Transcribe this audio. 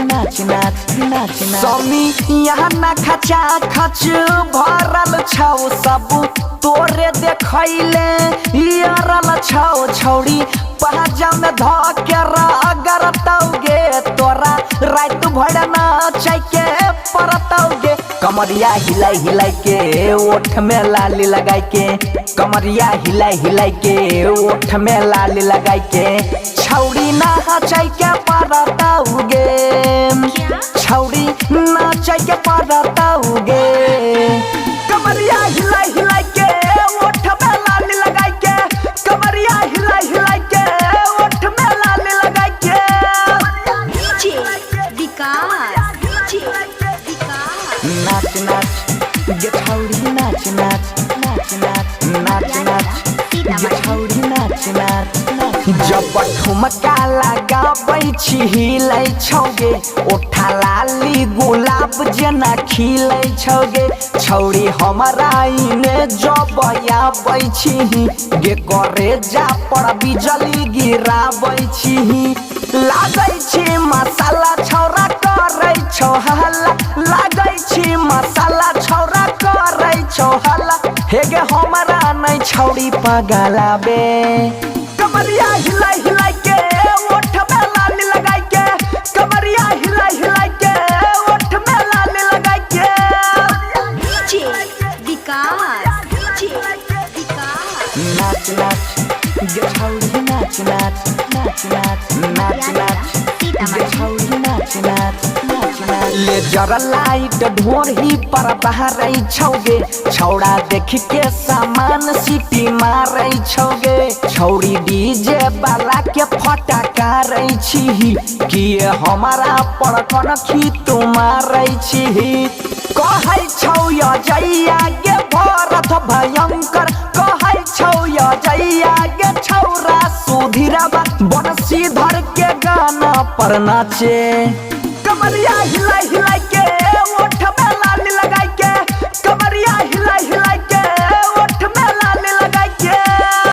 नाच नाच नाच नाच। समी यहाँ ना खचा खच भरल छौ, सब तोरे देखैले यारल छौ। छौड़ी पहाजा में ध के रगरतौगे, तोरा रात भर नाचै के परतौगे। कमरिया हिलाई हिलाई के ओठ में लाली लगाई के, कमरिया हिलाई हिलाई के ओठ में लाली लगाई के, छौड़ी नाचै के परतौगे, छौड़ी नाचै के परतौगे। कमरिया हिलाई हिलाई के ओठ में लाली लगाई के, कमरिया हिलाई हिलाई के ओठ में लाली लगाई के। डीजे विकास, डीजे विकास। नाच नाच गे छौड़ी नाच नाच नाच नाच नाच नाच गे छौड़ी नाच नाच नाच। जब ठुमका लगाबै छी हिलै छौगे, ओठा लाली गुलाब जेना खिलै छौगे। छौड़ी हमरा इने जब आबै छी गे, करे जा पर बिजली गिराबै छी। लागै छी मसाला छौरा करै छौ हल्ला, लागै छी मसाला छौरा करै छौ हल्ला। हे गे हमरा नै छौड़ी पगलाबे। कमरिया हिलाई हिलाई के ओठ में लाली लगाई के, कमरिया हिलाई हिलाई के ओठ में लाली लगाई के। डीजे विकास, डीजे विकास। नाच नाच गे छौड़ी नाच नाच नाच नाच नाच नाच गे छौड़ी नाच नाच नाच नाच। लेजर लाइट ढोरही पर बहरै छौगे, छौड़ा देख के सामान सीटी मारै छौगे। छौड़ी डीजे वाला के फटकारै छी, किए हमारा पर कनखी तू मारै छी। कहै छौ जैया गे भरत भयंकर, कहै छौ जैया गे छौरा सुधीरबा, बनसी धर के गाना पर नाचे। कमरिया हिलाई हिलाई के